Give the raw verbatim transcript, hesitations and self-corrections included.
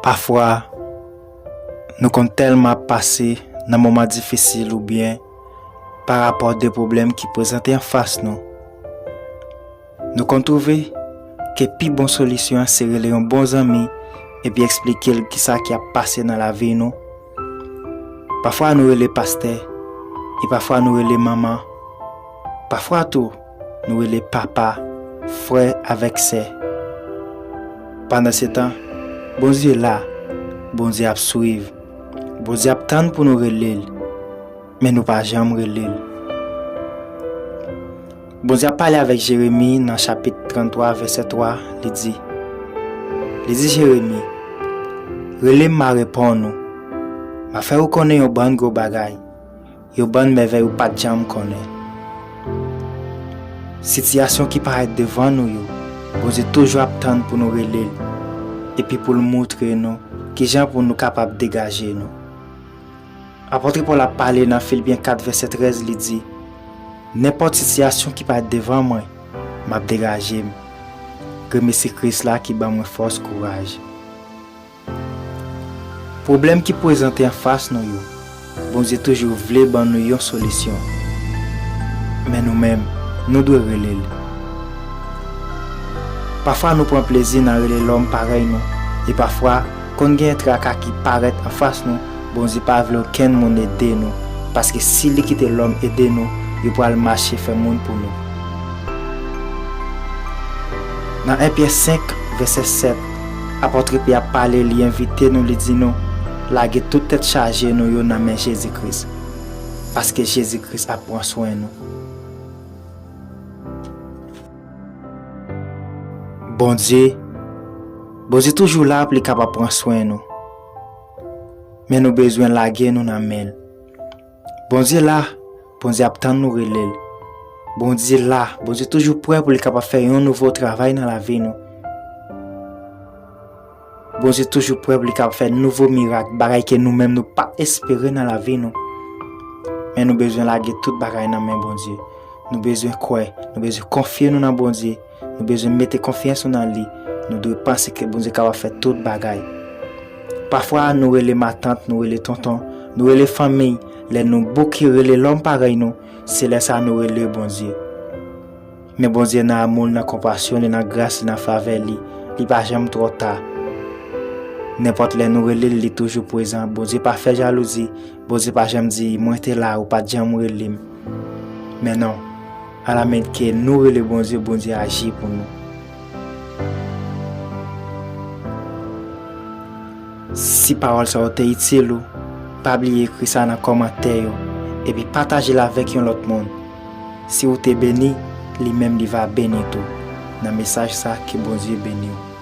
Pafwa, nou konn tèlman ap pase nan moman difisil oubyen pa rapò de pwoblèm ki prezante anfas nou. Nou konn twouve ke pi bon solisyon an se rele yon bon zanmi epi eksplike l kisa ki ap pase nan lavi nou. Pafwa nou rele pastè, e pafwa nou rele manman. Pafwa tou, nou rele papa, frè avèk sè. Pandansetan, Bondye la, Bondye ap swiv. Bondye ap tann pou nou rele l, men nou pa janm rele l. Bondye ap pale avèk Jeremi nan chapit tranntwa, vèsè twa, li di, li di Jeremi, rele m, m a reponn ou. M a fè ou konnen yon bann gwo bagay, yon bann mèvèy ou pa t janm konnen. Sitiyasyon ki parèt devan nou yo, Bondye toujou ap tann pou nou rele l, epi pou l moutre nou kijan pou nou kapab degaje nou. Apot Pòl ap pale nan Filipyen kat vèsè trèz, li di, nenpòt sitiyasyon ki parèt devan mwen, m ap degaje m. Remèsye Kris la ki ban mwen fòs, kouraj. Pwoblèm ki prezante anfas nou yo, Bondye toujou vle ban nou yon solisyon. Men nou menm, nou dwe rele l. Pafwa nou pran plezi nan rele lòm parèy nou, e pafwa, konn gen traka ki parèt anfas nou, Bondye pa vle okenn moun ede nou, paske si li kite lòm ede nou, yo pral mache fè moun pou nou. Nan en Pyè senk, vèsè sèt, apot Pyè ap pale, li envite nou, li di nou, lage tout tèt chaje nou yo nan men Jezi Kris, paske Jezi Kris ap pran swen nou. Bondye, Bondye toujou la pou li kapab pran swen nou. Men nou bezwen lage nou nan men l. Bondye la, Bondye ap tann nou rele l. Bondye la, Bondye toujou prè pou li kapab fè yon nouvo travay nan lavi nou. Bondye toujou prè pou li kapab fè nouvo mirak, bagay ke nou menm nou pa t espere nan lavi nou. Men nou bezwen lage tout bagay nan men Bondye. Nou bezwen kwè, nou bezwen konfye nou nan Bondye, nou bezwen mete konfyans nou nan li. Nou dwe panse ke Bondye kapab fè tout bagay. Pafwa nou rele matant, nou rele tonton, nou rele fanmi, lè nou bouke rele lòm parèy nou, se lè sa nou rele Bondye. Men Bondye nan amou l, nan konpasyon li, nan gras li, nan favè li, li pa janm twò ta. Nenpòt lè nou rele l, li toujou prezan. Bondye pa fè jalouzi. Bondye pa janm di, mwen te la, ou pa t janm rele m. Men non, alamen ke nou rele Bondye, Bondye aji pou nou. Si pawòl sa yo te itil ou, pa bliye ekri sa nan kòmantè yo, epi pataje l avèk yon lòt moun. Si ou te beni, li menm li va beni tou. Nan mesaj sa, ke Bondye beni w.